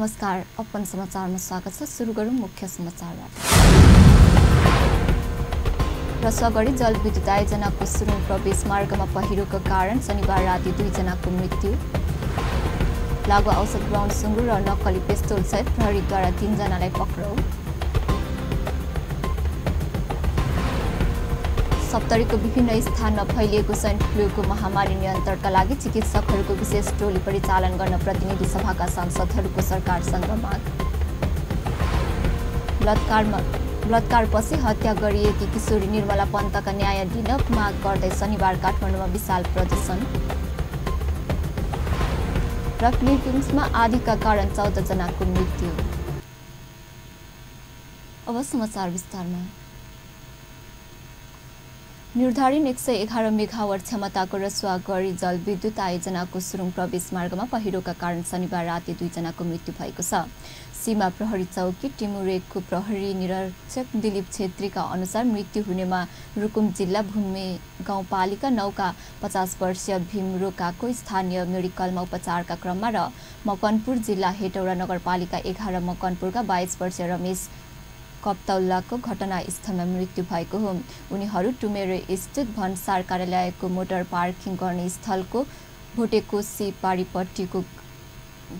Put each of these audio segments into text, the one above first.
नमस्कार, अपन समाचारमा स्वागत छ। सुरु गरौँ मुख्य समाचारबाट। रसुवागढी जलविद्युत आयोजनाको सुरुङ प्रवेश मार्गमा पहिरोको कारण शनिबार राति 2 जनाको मृत्यु। लागु औषध ब्राउन सुँगुर र नक्कली पिस्तोल सहित प्रहरीद्वारा 3 जनालाई पक्राउ। सप्तरीको विभिन्न स्थानमा फैलिएको स्वाइन फ्लूको महामारी नियन्त्रणका लागि चिकित्सकहरूको विशेष टोली परिचालन गर्न प्रतिनिधि सभाका सांसदहरूको सरकारसँग माग। बलात्कारपछि हत्या गरिएकी किशोरी निर्मला पन्तका न्याय दिन माग गर्दै शनिबार काठमाडौँमा विशाल प्रदर्शन। र फिलिपिन्समा आँधीका कारण 14 जनाको मृत्यु। अब समाचार विस्तारमा। निर्धारित 111 मेगावाट क्षमताको रसुवागढी जलविद्युत आयोजनाको सुरुङ प्रवेश मार्गमा पहिरोका कारण शनिबार राति 2 जनाको मृत्यु भएको छ। सीमा प्रहरी चौकी टिमुरेको प्रहरी निरीक्षक दिलीप छेत्रीका अनुसार मृत्यु हुनेमा रुकुम जिल्ला भूमि गाउँपालिका 9 का 50 वर्षीय भीम रोकाको स्थानीय मेडिकलमा उपचारका क्रममा र मकनपुर जिल्ला हेटौडा नगरपालिका 11 मकनपुरका 22 वर्षीय रमेश कप्तौलाको घटनास्थलमा मृत्यु भएको हो। उनीहरू टुमेरे स्थित भन्सार कार्यालयको मोटर पार्किङ गर्ने स्थलको भोटेकोसी पारीपट्टिको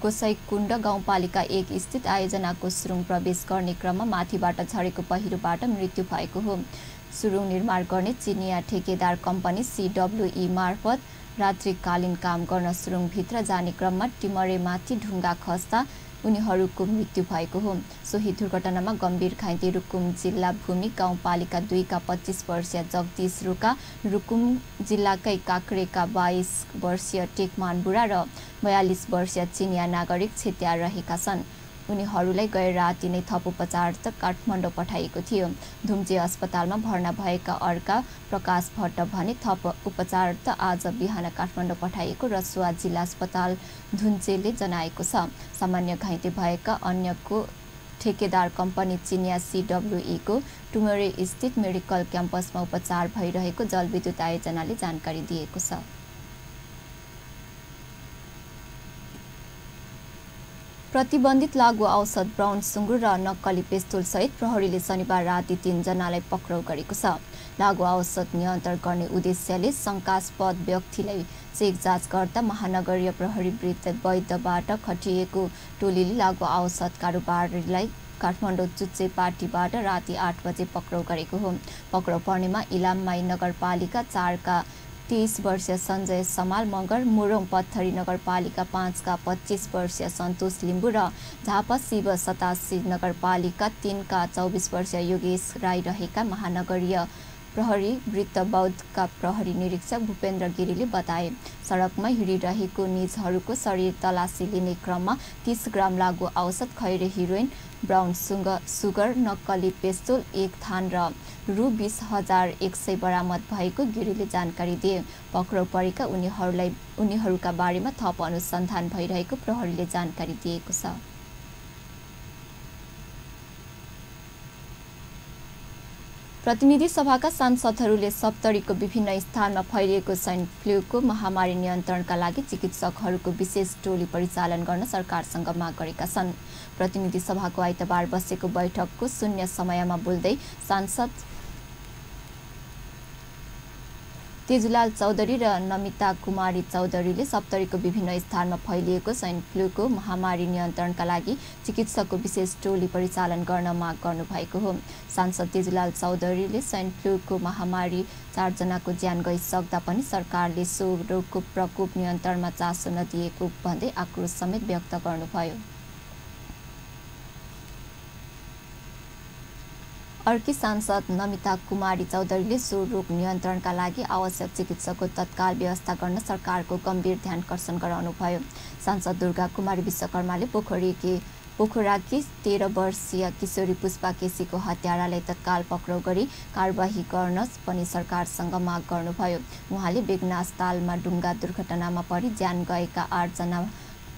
गोसाईकुण्ड गाउँपालिका 1 स्थित आयोजनाको सुरुङ प्रवेश गर्ने क्रममा माथिबाट झरेको पहिरोबाट मृत्यु भएको हो। सुरुङ निर्माण गर्ने चिनिया ठेकेदार कम्पनी CWE मार्फत रात्रिकालीन काम गर्न सुरुङभित्र जाने क्रममा टिमरेमाथि ढुङ्गा खस्दा उनीहरूको मृत्यु भएको हो। सोही दुर्घटनामा गम्भीर घाइते रुकुम जिल्ला भूमि गाउँपालिका 2 का 25 वर्षीय जगदीश रोका, रुकुम जिल्लाकै काक्रेका 22 वर्षीय टेकमान बुढा र 42 वर्षीय चिनिया नागरिक छेत्या रहेका छन्। उनीहरूलाई गैर राति नै थप उपचारार्थ काठमाडौँ पठाइएको थियो। धुम्जे अस्पतालमा भर्ना भएका अर्का प्रकाश भट्ट भने थप उपचारार्थ आज बिहान काठमाडौँ पठाइएको रसुवा जिल्ला अस्पताल धुन्चेले जनाएको छ। सामान्य घाइते भएका अन्यको ठेकेदार कम्पनी चिनिया CWE को टुमरे स्थित मेडिकल क्याम्पसमा उपचार भइरहेको जलविद्युत आयोजनाले जानकारी दिएको छ। प्रतिबन्धित लागु औषध ब्राउन सुँगुर र नक्कली पिस्तोल सहित प्रहरीले शनिबार राति 3 जनालाई पक्राउ गरेको छ। लागु औषध नियन्त्रण गर्ने उद्देश्यले शङ्कास्पद व्यक्तिलाई चेक जाँच गर्दा महानगरीय प्रहरी वृत्त वैधबाट खटिएको टोलीले लागु औषध कारोबारीलाई काठमाडौँ चुच्चेपाटीबाट राति 8 बजे पक्राउ गरेको हो। पक्राउ पर्नेमा इलाममाई नगरपालिका 4 का 23 वर्षीय सञ्जय समाल मगर, मोरङ पत्थरी नगरपालिका 5 का 25 वर्षीय सन्तोष लिम्बू र झापा शिव 87 नगरपालिका 3 का 24 वर्षीय योगेश राई रहेका महानगरीय प्रहरी वृत्त बौद्धका प्रहरी निरीक्षक भूपेन्द्र गिरीले बताए। सडकमा हिँडिरहेको निजहरूको शरीर तलासी लिने क्रममा 30 ग्राम लागु औषध, खैरे हेरोइन, ब्राउन सुगर, नक्कली पिस्तोल, 1 थान र रु 20,100 बरामद भएको गिरीले जानकारी दिए। पक्राउ परेका उनीहरूका बारेमा थप अनुसन्धान भइरहेको प्रहरीले जानकारी दिएको छ। प्रतिनिधि सभाका सांसदहरूले सप्तरीको विभिन्न स्थानमा फैलिएको स्वाइन फ्लूको महामारी नियन्त्रणका लागि चिकित्सकहरूको विशेष टोली परिचालन गर्न सरकारसँग माग गरेका छन्। प्रतिनिधि सभाको आइतबार बसेको बैठकको शून्य समयमा बोल्दै सांसद तेजुलाल चौधरी र नमिता कुमारी चौधरीले सप्तरीको विभिन्न स्थानमा फैलिएको स्वाइन फ्लूको महामारी नियन्त्रणका लागि चिकित्सकको विशेष टोली परिचालन गर्न माग गर्नुभएको हो। सांसद तेजुलाल चौधरीले स्वाइन फ्लूको महामारी 4 जनाको ज्यान गइसक्दा पनि सरकारले सो रोगको प्रकोप नियन्त्रणमा चासो नदिएको भन्दै आक्रोश समेत व्यक्त गर्नुभयो। अर्की सांसद नमिता कुमारी चौधरीले सो रोग नियन्त्रणका लागि आवश्यक चिकित्सकको तत्काल व्यवस्था गर्न सरकारको गम्भीर ध्यानकर्षण गराउनुभयो। सांसद दुर्गा कुमारी विश्वकर्माले पोखराकी 13 वर्षीय किशोरी पुष्पा केसीको हत्यारालाई तत्काल पक्राउ गरी कारबाही गर्न पनि सरकारसँग माग गर्नुभयो। उहाँले बेगनास तालमा डुङ्गा दुर्घटनामा परि ज्यान गएका 8 जना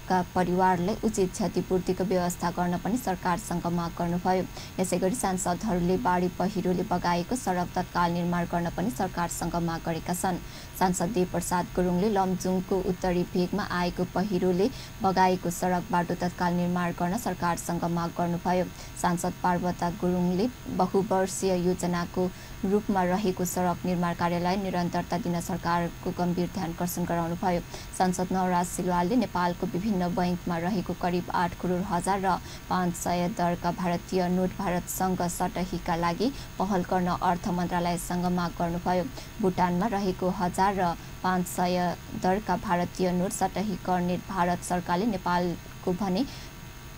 मृतकका परिवारलाई उचित क्षतिपूर्तिको व्यवस्था गर्न पनि सरकारसँग माग गर्नुभयो। यसैगरी सांसदहरूले बाढी पहिरोले बगाएको सडक तत्काल निर्माण गर्न पनि सरकारसँग माग गरेका छन्। सांसद देवप्रसाद गुरुङले लमजुङको उत्तरी भेगमा आएको पहिरोले बगाएको सडक बाटो तत्काल निर्माण गर्न सरकारसँग माग गर्नुभयो। सांसद पार्वता गुरुङले बहुवर्षीय योजनाको रूपमा रहेको सडक निर्माण कार्यलाई निरन्तरता दिन सरकारको गम्भीर ध्यानकर्षण गराउनुभयो। सांसद नवराज सिलवालले नेपालको विभिन्न बैंकमा रहेको करिब 8 करोड हजार र 500 दरका भारतीय नोट भारतसँग सटहीका लागि पहल गर्न अर्थ मन्त्रालयसँग माग गर्नुभयो। भुटानमा रहेको 1000 र 500 दरका भारतीय नोट सटही गर्ने भारत सरकारले नेपालको भने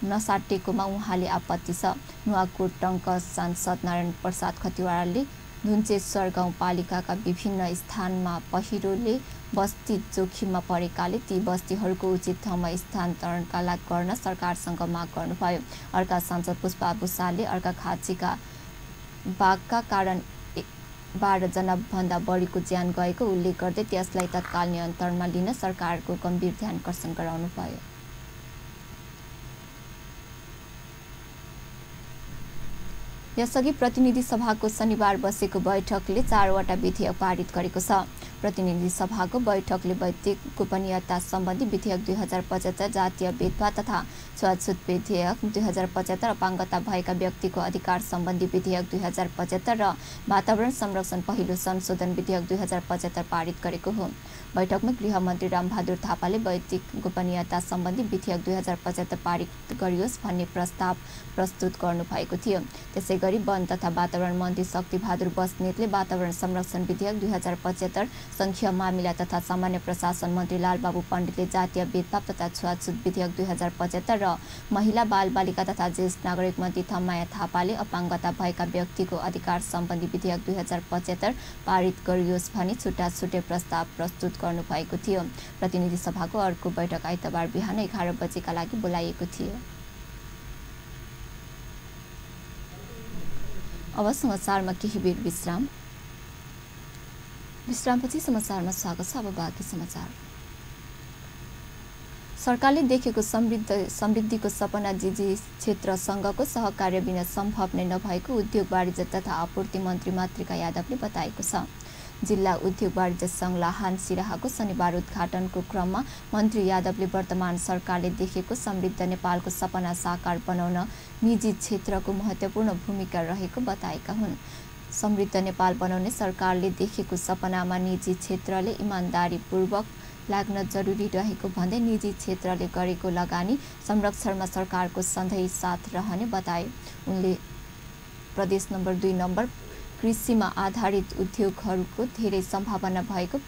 नसाटेकोमा उहाँले आपत्ति छ। नुवाकोट टंक सांसद नारायण प्रसाद खतिवड़ाले धुन्चेश्वर गाउँपालिकाका विभिन्न स्थानमा पहिरोले बस्ती जोखिममा परेकाले ती बस्तीहरूको उचित ठाउँमा स्थानान्तरणका लागि गर्न सरकारसँग माग गर्नुभयो। अर्का सांसद पुष्पा भुसालले अर्का खाँचीका बाघका कारण 12 जना भन्दा बढीको ज्यान गएको उल्लेख गर्दै त्यसलाई तत्काल नियन्त्रणमा लिन सरकारको गम्भीर ध्यानकर्षण गराउनुभयो। यसअघि प्रतिनिधि सभाको शनिबार बसेको बैठकले 4वटा विधेयक पारित गरेको छ। प्रतिनिधि सभाको बैठकले वैयक्तिक गोपनीयता सम्बन्धी विधेयक 2075, जातीय भेदभाव तथा छुवाछुत विधेयक 2075, अपाङ्गता भएका व्यक्तिको अधिकार सम्बन्धी विधेयक 2075 र वातावरण संरक्षण पहिलो संशोधन विधेयक 2075 पारित गरेको हो। बैठकमा गृहमन्त्री रामबहादुर थापाले वैयक्तिक गोपनीयता सम्बन्धी विधेयक 2075 पारित गरियोस् भन्ने प्रस्ताव प्रस्तुत गर्नुभएको थियो। त्यसैगरी वन तथा वातावरण मन्त्री शक्तिबहादुर बस्नेतले वातावरण संरक्षण विधेयक 2075, संघीय मामिला तथा सामान्य प्रशासन मन्त्री लालबाबु पण्डितले जातीय भेदभाव तथा छुवाछुत विधेयक 2075 र महिला बालबालिका तथा ज्येष्ठ नागरिक मन्त्री थम्माया थापाले अपाङ्गता भएका व्यक्तिको अधिकार सम्बन्धी विधेयक 2075 पारित गरियोस् भनी छुट्टाछुट्टै प्रस्ताव प्रस्तुत गर्नुभएको थियो। प्रतिनिधि सभाको अर्को बैठक आइतबार बिहान 11 बजेका लागि बोलाइएको थियो। अब समाचारमा केही बेर विश्राम। विश्रामपछि समाचारमा स्वागत छ। अब बाँकी समाचार। सरकारले देखेको समृद्धिको सपना जीजी क्षेत्रसँगको सहकार्य बिना सम्भव नै नभएको उद्योग वाणिज्य तथा आपूर्ति मन्त्री मातृका यादवले बताएको छ। जिल्ला उद्योग वाणिज्य सङ्घ लाहान सिराहाको शनिबार उद्घाटनको क्रममा मन्त्री यादवले वर्तमान सरकारले देखेको समृद्ध नेपालको सपना साकार बनाउन निजी क्षेत्रको महत्त्वपूर्ण भूमिका रहेको बताएका हुन्। समृद्ध नेपाल बनाउने सरकारले देखेको सपनामा निजी क्षेत्रले इमानदारीपूर्वक लाग्न जरुरी रहेको भन्दै निजी क्षेत्रले गरेको लगानी संरक्षणमा सरकारको सधैँ साथ रहने बताए। उनले प्रदेश नम्बर 2 नम्बर कृषिमा आधारित उद्योगहरूको धेरै सम्भावना भएको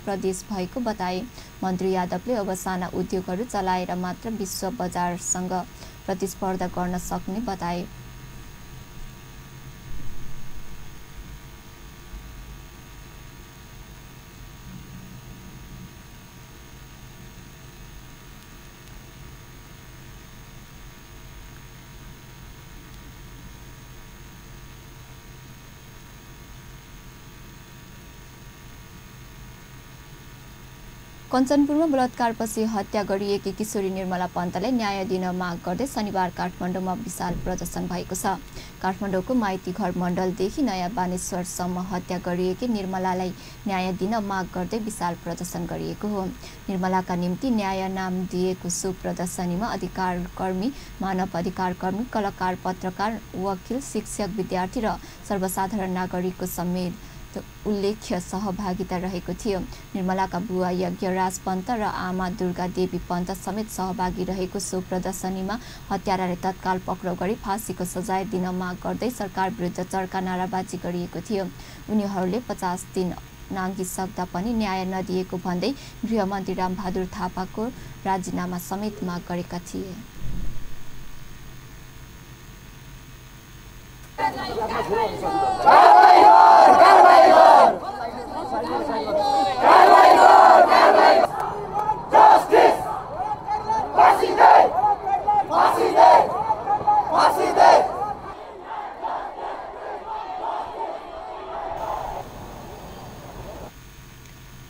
प्रदेश भएको बताए। मन्त्री यादवले अब साना उद्योगहरू चलाएर मात्र विश्व बजारसँग प्रतिस्पर्धा गर्न सक्ने बताए। कञ्चनपुरमा बलात्कारपछि हत्या गरिएकी किशोरी निर्मला पन्तलाई न्याय दिन माग गर्दै शनिबार काठमाडौँमा विशाल प्रदर्शन भएको छ। काठमाडौँको माइती घर मण्डलदेखि नयाँ बानेश्वरसम्म हत्या गरिएकी निर्मलालाई न्याय दिन माग गर्दै विशाल प्रदर्शन गरिएको हो। निर्मलाका निम्ति न्याय नाम दिएको सो प्रदर्शनीमा अधिकारकर्मी, मानव अधिकारकर्मी, कलाकार, पत्रकार, वकिल, शिक्षक, विद्यार्थी र सर्वसाधारण नागरिकको समेत उल्लेख्य सहभागिता रहेको थियो। निर्मलाका बुवा यज्ञराज पन्त र आमा दुर्गा देवी पन्त समेत सहभागी रहेको सो प्रदर्शनीमा हत्याराले तत्काल पक्राउ गरी फाँसीको सजाय दिन माग गर्दै सरकार विरुद्ध चर्का नाराबाजी गरिएको थियो। उनीहरूले 50 दिन नाघिसक्दा पनि न्याय नदिएको भन्दै गृहमन्त्री रामबहादुर थापाको राजीनामा समेत माग गरेका थिए।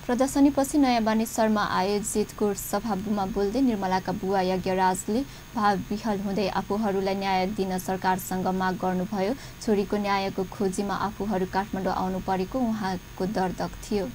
प्रदर्शनीपछि नयाँ बानेश्वरमा आयोजित कोर्ट सभामा बोल्दै निर्मलाका बुवा यज्ञराजले भाव विह्वल हुँदै आफूहरूलाई न्याय दिन सरकारसँग माग गर्नुभयो। छोरीको न्यायको खोजीमा आफूहरू काठमाडौँ आउनु परेको उहाँको दर्दक थियो।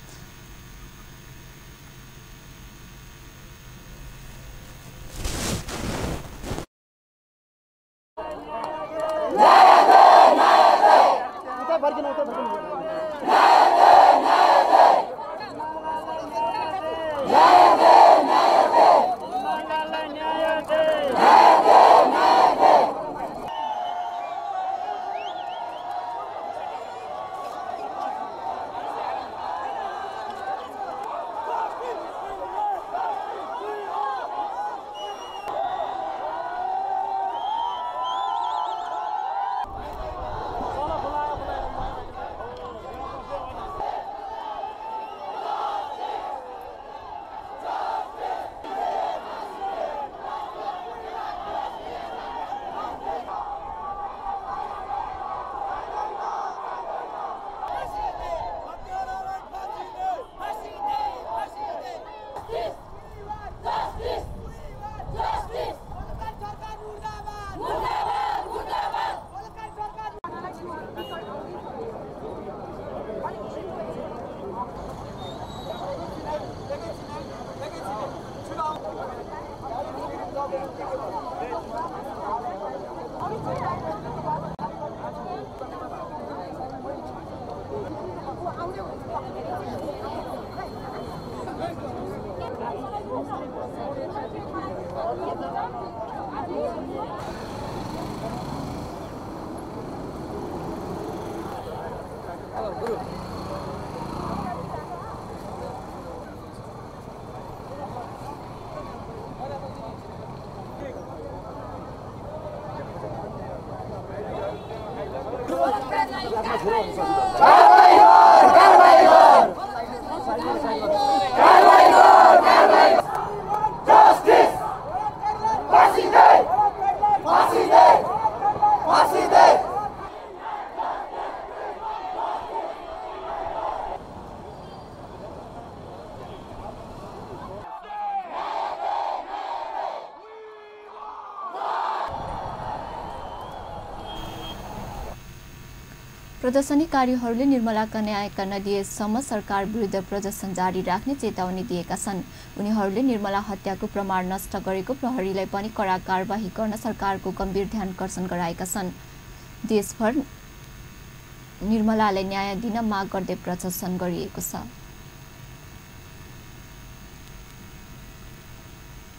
प्रदर्शनीकारीहरूले निर्मलाका न्यायका नदिएसम्म सरकार विरुद्ध प्रदर्शन जारी राख्ने चेतावनी दिएका छन्। उनीहरूले निर्मला हत्याको प्रमाण नष्ट गरेको प्रहरीलाई पनि कडा कारबाही गर्न सरकारको गम्भीर ध्यानकर्षण गराएका छन्। देशभर निर्मलालाई न्याय दिन माग गर्दै प्रदर्शन गरिएको छ।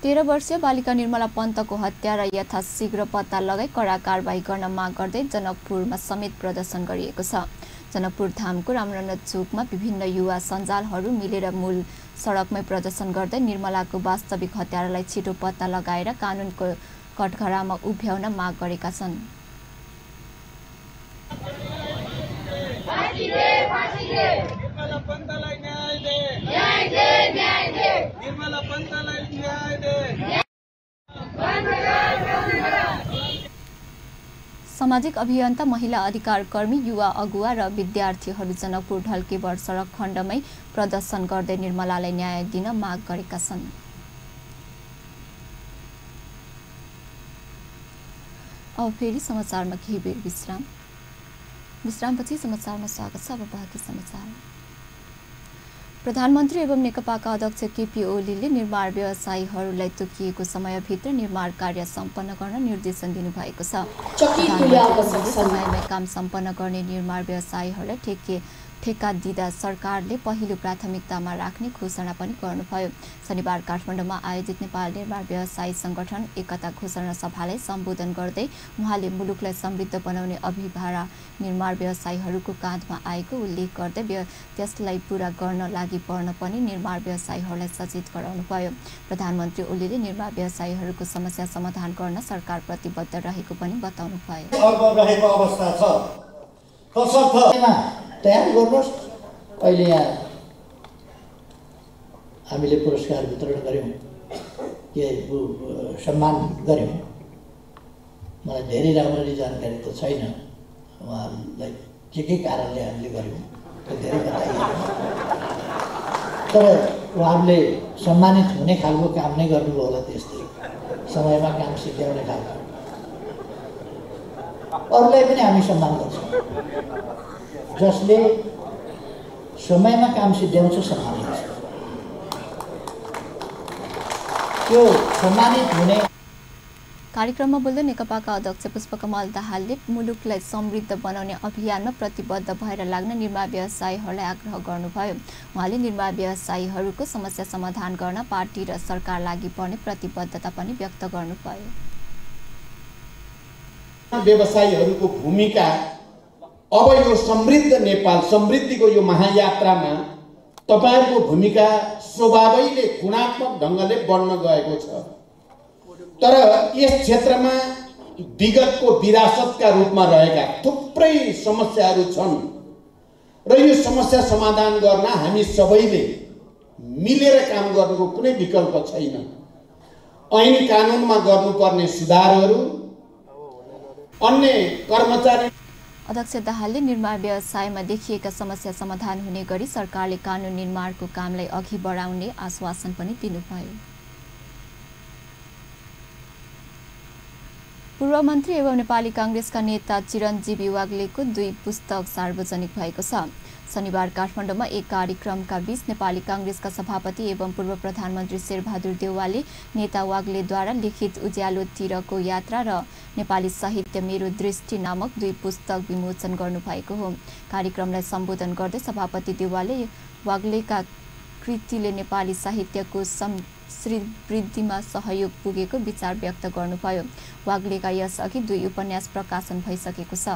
13 वर्षीय बालिका निर्मला पन्तको हत्या र यथाशीघ्र पत्ता लगाई कडा कारबाही गर्न माग गर्दै जनकपुरमा समेत प्रदर्शन गरिएको छ। जनकपुर धामको रामनगर चोकमा विभिन्न युवा सञ्जालहरू मिलेर मूल सडकमै प्रदर्शन गर्दै निर्मलाको वास्तविक हत्यारालाई छिटो पत्ता लगाएर कानुनको कठघरामा उभ्याउन माग गरेका छन्। सामाजिक अभियन्ता, महिला अधिकार कर्मी, युवा अगुवा र विद्यार्थीहरू जनकपुर ढल्केबर सडक खण्डमै प्रदर्शन गर्दै निर्मलालाई न्याय दिन माग गरेका छन्। अब फेरि समाचारमा केही बेर विश्रामपछि समाचारमा स्वागत छ। अब बाँकी समाचार। प्रधानमन्त्री एवं नेकपाका अध्यक्ष केपी ओलीले निर्माण व्यवसायीहरूलाई तोकिएको समयभित्र निर्माण कार्य सम्पन्न गर्न निर्देशन दिनुभएको छ। समयमै काम सम्पन्न गर्ने निर्माण व्यवसायीहरूलाई ठेक्का दिँदा सरकारले पहिलो प्राथमिकतामा राख्ने घोषणा पनि गर्नुभयो। शनिबार काठमाडौँमा आयोजित नेपाल निर्माण व्यवसायी संगठन एकता घोषणा सभालाई सम्बोधन गर्दै उहाँले मुलुकलाई समृद्ध बनाउने अभिभारा निर्माण व्यवसायीहरूको काँधमा आएको उल्लेख गर्दै त्यसलाई पूरा गर्न लागि पर्न पनि निर्माण व्यवसायीहरूलाई सचेत गराउनुभयो। प्रधानमन्त्री ओलीले निर्माण व्यवसायीहरूको समस्या समाधान गर्न सरकार प्रतिबद्ध रहेको पनि बताउनुभयो। तयार गर्नुहोस्। अहिले यहाँ हामीले पुरस्कार वितरण गऱ्यौँ, के सम्मान गऱ्यौँ। मलाई धेरै राम्ररी जानकारी त छैन उहाँहरूलाई के कारणले हामीले गऱ्यौँ, त्यो धेरै बताइएको। तर उहाँहरूले सम्मानित हुने खालको काम नै गर्नुभयो होला, त्यस्तै समयमा काम सिद्ध्याउने खालको। अरूलाई पनि हामी सम्मान गर्छौँ, जसले समयमा काम सिद्ध्याउँछ सम्मान गर्छ। त्यो सम्मानित हुने। कार्यक्रममा बोल्दै नेकपाका अध्यक्ष पुष्पकमल दाहालले मुलुकलाई समृद्ध बनाउने अभियानमा प्रतिबद्ध भएर लाग्न निर्माण व्यवसायीहरूलाई आग्रह गर्नुभयो। उहाँले निर्माण व्यवसायीहरूको समस्या समाधान गर्न पार्टी र सरकार लागि पर्ने प्रतिबद्धता पनि व्यक्त गर्नुभयो। व्यवसायीहरूको भूमिका अब यो समृद्ध नेपाल समृद्धिको यो महायात्रामा तपाईहरुको भूमिका स्वभावैले गुणात्मक ढंगले बढ्न गएको छ। तर यस क्षेत्रमा विगतको विरासतका रूपमा रहेका थुप्रै समस्याहरू छन् र यो समस्या समाधान गर्न हामी सबैले मिलेर काम गर्नुको कुनै विकल्प छैन। ऐन कानुनमा गर्नुपर्ने सुधारहरू, अन्य कर्मचारी। अध्यक्ष दाहालले निर्माण व्यवसायमा देखिएका समस्या समाधान हुने गरी सरकारले कानुन निर्माणको कामलाई अघि बढाउने आश्वासन पनि दिनुभयो। पूर्व मन्त्री एवं नेपाली कांग्रेसका नेता चिरञ्जीवी वाग्लेको 2 पुस्तक सार्वजनिक भएको छ। शनिबार काठमाडौँमा एक कार्यक्रमका बीच नेपाली कांग्रेसका सभापति एवं पूर्व प्रधानमन्त्री शेरबहादुर देउवाले नेता वाग्लेद्वारा लिखित उज्यालोतिरको यात्रा र नेपाली साहित्य मेरो दृष्टि नामक 2 पुस्तक विमोचन गर्नुभएको हो। कार्यक्रमलाई सम्बोधन गर्दै सभापति देउवाले वाग्लेका कृतिले नेपाली साहित्यको वृद्धिमा सहयोग पुगेको विचार व्यक्त गर्नुभयो। वाग्लेका यसअघि 2 उपन्यास प्रकाशन भइसकेको छ।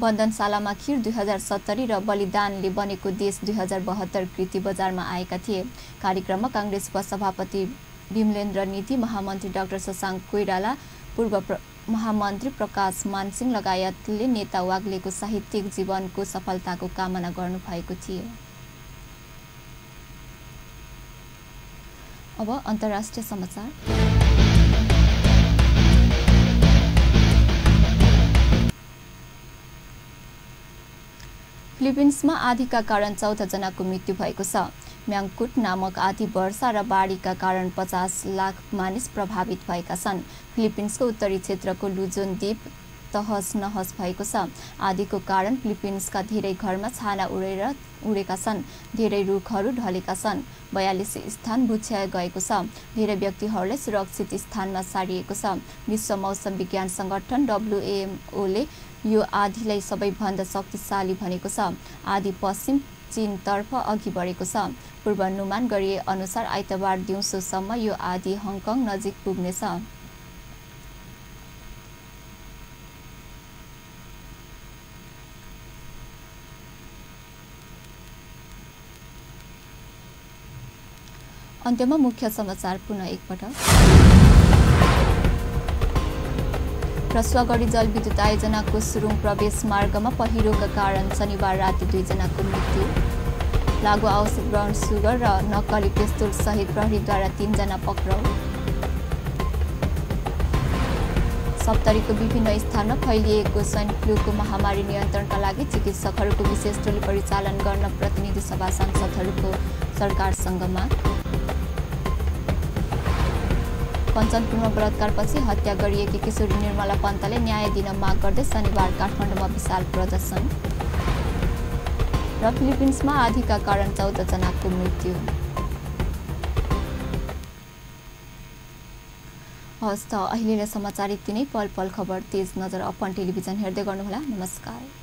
बन्धनशालामा खीर 2070 र बलिदानले बनेको देश 2072 कृति बजारमा आएका थिए। कार्यक्रममा कांग्रेस उपसभापति विमलेन्द्र निधि, महामन्त्री डाक्टर शशाङ्क कोइराला, पूर्व महामन्त्री प्रकाश मानसिंह लगायतले नेता वाग्लेको साहित्यिक जीवनको सफलताको कामना गर्नुभएको थियो। अब अन्तर्राष्ट्रिय समाचार। फिलिपिन्समा आँधीका कारण 14 जनाको मृत्यु भएको छ। म्याङ्कुट नामक आँधी वर्षा र बाढीका कारण 50 लाख मानिस प्रभावित भएका छन्। फिलिपिन्सको उत्तरी क्षेत्रको लुजोन द्वीप तहस नहस भएको छ। आँधीको कारण फिलिपिन्सका धेरै घरमा छाना उडेका छन्। धेरै रुखहरू ढलेका छन्। 42 स्थान भुच्याए गएको छ। धेरै व्यक्तिहरूलाई सुरक्षित स्थानमा सारिएको छ। विश्व मौसम विज्ञान संगठन WMOले यो आँधीलाई सबैभन्दा शक्तिशाली भनेको छ। आँधी पश्चिम चीनतर्फ अघि बढेको छ। पूर्वानुमान गरिए अनुसार आइतबार दिउँसोसम्म यो आँधी हङकङ नजिक पुग्नेछ। अन्त्यमा मुख्य समाचार पुनः एकपटक। रसुवागढी जलविद्युत आयोजनाको सुरुङ प्रवेश मार्गमा पहिरोका कारण शनिबार राति 2 जनाको मृत्यु। लागु औषध ब्राउन सुगर र नक्कली पिस्तुल सहित प्रहरीद्वारा 3 जना पक्राउ। सप्तरीको विभिन्न स्थानमा फैलिएको स्वाइन फ्लूको महामारी नियन्त्रणका लागि चिकित्सकहरूको विशेष टोली परिचालन गर्न प्रतिनिधि सभा सांसदहरूको सरकारसँग माग। कञ्चनपुरमा बलात्कारपछि हत्या गरिएकी किशोरी निर्मला पन्तले न्याय दिन माग गर्दै शनिबार काठमाडौँमा विशाल प्रदर्शन। र फिलिपिन्समा आँधीका कारण 14 जनाको मृत्यु। हवस् त अहिलेलाई समाचार यति नै। पल पल खबर तेज नजर अपन टेलिभिजन हेर्दै गर्नुहोला। नमस्कार।